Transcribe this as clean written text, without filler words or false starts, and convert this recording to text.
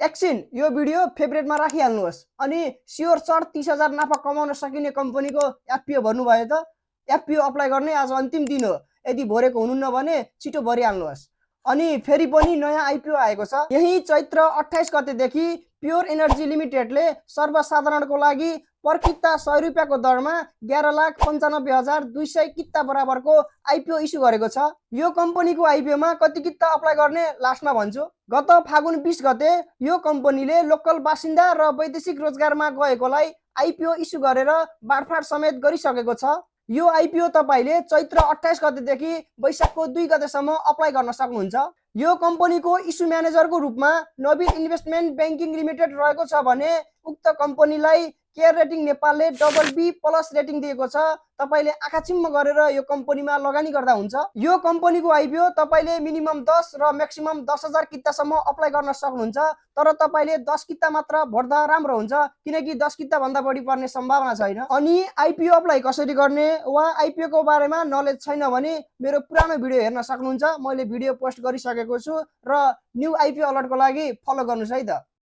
एकछिन यो भिडियो फेभरेटमा राखिहाल्नुहोस् अनि स्योर सर 30,000 नाफा कमाउन सकिने कम्पनीको एफपिओ भन्नुभयो त। एफपिओ अप्लाई गर्ने आज अन्तिम दिन हो। यदि भरेको हुनुहुन्न भने छिटो भरिहाल्नुहोस्। अनि फेरि पनि नयाँ आइपिओ आएको छ। यही चैत्र 28 गतेदेखि प्योर एनर्जी लिमिटेडले सर्वसाधारणको लागि पर किता 100 रुपियाँको दरमा 11,95,200 किता बराबरको आइपिओ इस्यु गरेको छ। यो कम्पनीको आइपिओमा कति किता अप्लाई गर्ने लास्टमा भन्छु। गत फागुन 20 गते यो कम्पनीले लोकल बासिन्दा र वैदेशिक रोजगारमा गएकोलाई आइपिओ इस्यु गरेर बाँडफाँड समेत गरिसकेको छ। यो आइपिओ तपाईले चैत्र 28 गतेदेखि वैशाखको 2 गतेसम्म अप्लाई गर्न सक्नुहुन्छ। यो कम्पनीको इस्यु म्यानेजरको रूपमा नवीन इन्भेस्टमेन्ट बैंकिङ लिमिटेड रहेको छ भने उक्त कम्पनीलाई केयर रेटिङ नेपालले BB+ रेटिङ दिएको छ। तपाईले आँखा चिम्म गरेर यो कम्पनीमा लगानी गर्दा हुन्छ। यो कम्पनीको आइपिओ तपाईले मिनिमम 10 र म्याक्सिमम 10,000 कितासम्म अप्लाई गर्न सक्नुहुन्छ। तर तपाईले 10 किता मात्र भर्दा राम्रो हुन्छ, किनकि 10 किता भन्दा बढी पर्ने सम्भावना छैन। अनि आइपिओ अप्लाई कसरी गर्ने वा आइपिओ को बारेमा नलेज छैन भने मेरो पुरानो भिडियो हेर्न सक्नुहुन्छ। मैले भिडियो पोस्ट गरिसकेको छु र न्यू आइपिओ अलर्टको लागि फलो गर्नुस् है त।